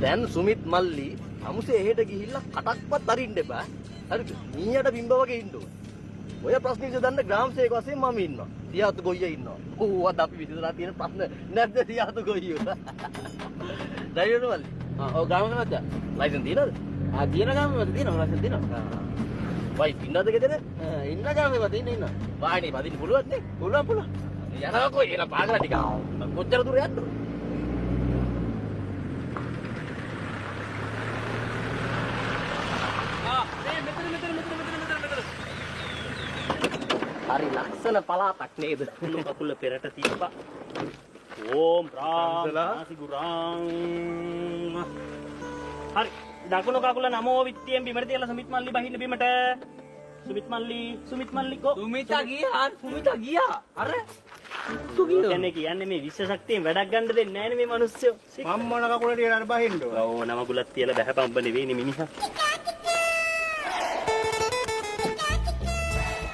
දැන් සුමිත් මල්ලි අමුසේ එහෙට ගිහිල්ලා කටක්වත් අරින්න එපා. හරිද? මීයට බිම්බ වගේ ඉන්න ඕන. ඔය ප්‍රශ්න විසඳන්න ග්‍රාම සේවක වශයෙන් මම ඉන්නවා. සියාතු ගොයියා ඉන්නවා. ඌ අද අපි විසඳලා තියෙන ප්‍රශ්න නැද්ද සියාතු ගොයියෝ? ඩ්‍රයිවර් මල්ලි. ආ ඔව් ග්‍රාම සේවකයා. ලයිසන් තියනවද? ආ තියෙන ග්‍රාම සේවකයා තියෙනවා ලයිසන් තියෙනවා. වයිෆ් ඉන්නවද ගෙදර? ඉන්න ග්‍රාම සේවකයා ඉන්න ඉන්න. වාහනේ පදින්න පුළුවන් නේ? පුළුවන් පුළුවන්. යනකෝ එන පාගලා ටික. කොච්චර දුර යන්නද? ආ මේ මෙතන මෙතන මෙතන මෙතන මෙතන මෙතන. හරි ලස්සන පළාතක් නේද? කුළු කකුල පෙරට තිබ්බා. ඕම් රාම් ආසිගුරාං. හරි. දකුණු කකුල නමෝ විත්තියෙන් බිමට තියලා සුමිත් මල්ලි බහින්න බිමට. සුමිත් මල්ලි සුමිත් මල්ලි කො සුමිතා ගියා සුමිතා ගියා. අර සුගියෝ. කියන්නේ කියන්නේ මේ විශ්ව ශක්තියෙන් වැඩක් ගන්න දෙන්නේ නැහැ නේ මේ මිනිස්සු. මම් මොන කකුල තියලා අර බහින්න ඕන. ඔව් නම කුලක් තියලා බහැපන් ඔබ නෙවෙයිනේ මිනිහා.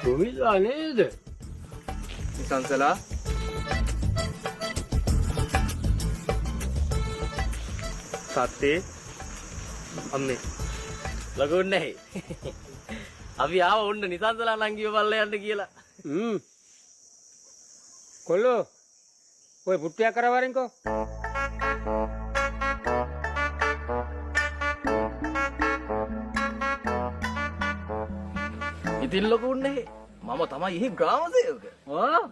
සුමිතා නේද? නිසංසලා සත්‍යේ අම්මේ ලගුන් නැහැ. අපි ආව ඔන්න නිසංසලා නංගිව බලලා යන්න කියලා. හ්ම්. කොල්ලෝ ඔය පුට්ටියක් කරවරින්කෝ. ඉතින් ලොකුන් නැහැ. මම තමයි එහෙ ග්‍රාම සේවක. ආ